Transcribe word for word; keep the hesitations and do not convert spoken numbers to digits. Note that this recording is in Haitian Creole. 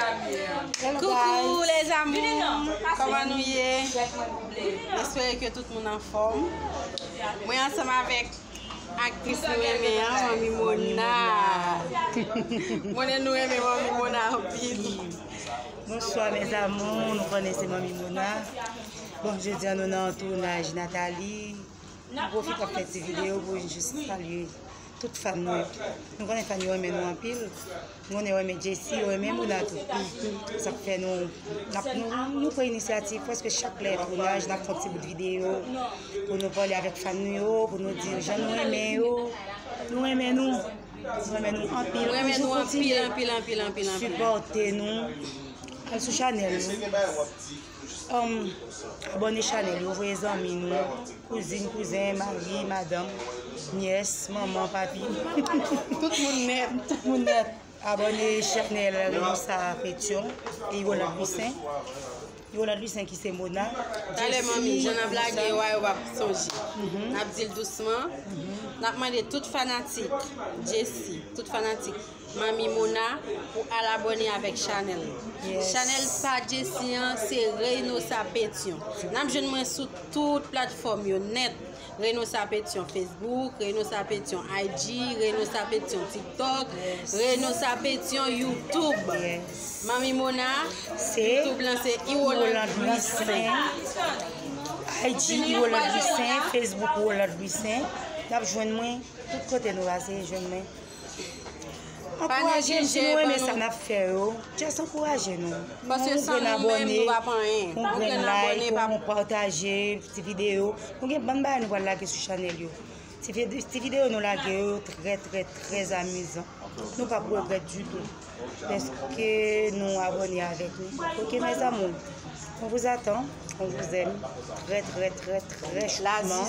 Hello, coucou guys. Les amours, kòman nou ye? M espere ke tout moun anfòm. Mwen ansanm avèk aktris nou renmen an, Manmi Mona. M konnen nou renmen Manmi Mona anpil. Bonswa mes amours, nou konnen se Manmi Mona. Bon, jodi a nou nan tounaj Nathalie. Nou pwofite ap fè ti videyo pou n jis salye tout fan nou yo. Nou konnen fan yo renmen nou anpil. Nou konnen yo renmen Jessie, yo renmen Mona tou. Sa k fè nou, n ap, nou, nou pran inisyativ prèske chak lè tounaj, n ap fè yon ti bout videyo pou nou pale avèk fan nou yo, pou nou di jan nou renmen yo. Nou renmen nou. Nou renmen nou anpil. Nou renmen nou anpil, anpil, anpil, anpil, anpil. Sipòte nou. Al sou chanèl nou. Um, abòne chanèl yo, voye zanmi nou, kouzin, kouzen, mari, madanm, nyès, manman, papi. Tout moun nèt. Tout moun nèt. Abòne chanèl Renosa Pétion e Yolande Louissaint. Yolande Louissaint ki se Mona. Talè manmi, jan n ap lage yo a, yo p ap sonje. N ap di l dousman. N ap mande tout fanatik Jessie, tout fanatik Manmi Mona pou al abòne avèk chanèl. Yes. Chanèl pa Jessie an se Reynosa Pétion. N ap jwenn mwen sou tout platfòm yo nèt. Reynosa Pétion Facebook, Reynosa Pétion I G, Reynosa Pétion TikTok, Reynosa Pétion YouTube. Yes. Manmi Mona, se YouTube lan se Iwolande Louissaint. I G Iwolande Louissaint, Facebook Iwolande Louissaint. N ap jwenn mwen tout kote nou pase, jwenn mwen. Ankouraje n si nou renmen sa n ap fè yo. Just ankouraje nou. Paske san nou menm, nou p ap anyen. Yon grenn like, yon pataje ti videyo. Nou gen bann bagay nou pral lage sou chanèl yo. Ti vide-, ti videyo nou lage yo trè, trè, trè amizan. Nou p ap regrèt ditou. Dèske nou abòne avèk nou. Ok, mes amours. On vous attend. On vous aime. Très, très, très, très chaudement.